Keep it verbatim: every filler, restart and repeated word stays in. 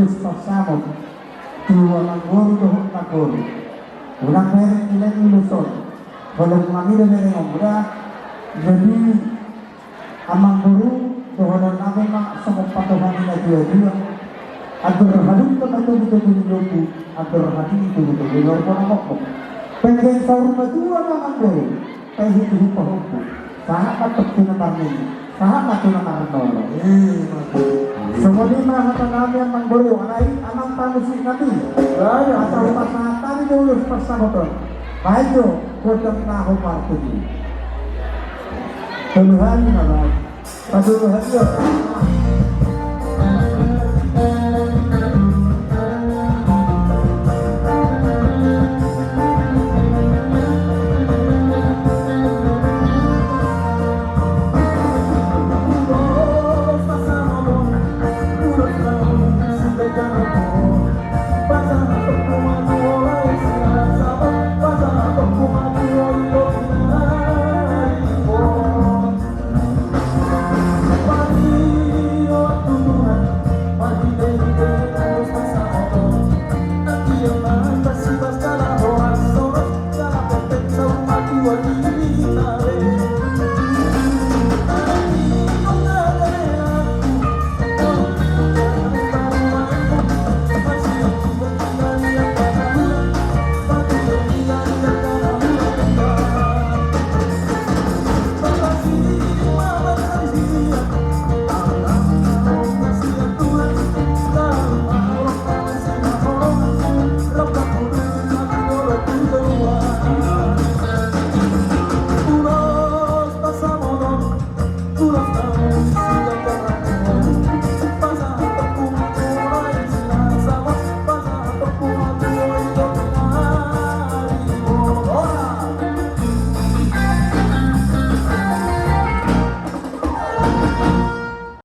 Pasamot tu amangboru dohot namboru. Unang bereng nilai ni ulos on. Holong nami do bereng on, mura. Jadi amangboru, dohonon nami ma songon patohan ni natuatua. Andor halumpang ma togutogu ni lombu, andor hatiha togutogu ni lombu na mokmok. Penggeng saur matua ma amangboru. Paihutihut pahompu, sahat ma tu na marnini, sahat ma tu na marnono. Songon i ma hata nami amangboru, alai amang pamusik nami. Asa hupasahat hami do ulos parsamotan. Baen do gondang na hombar tu i. Tolu hali ma baen. Patolu hali do.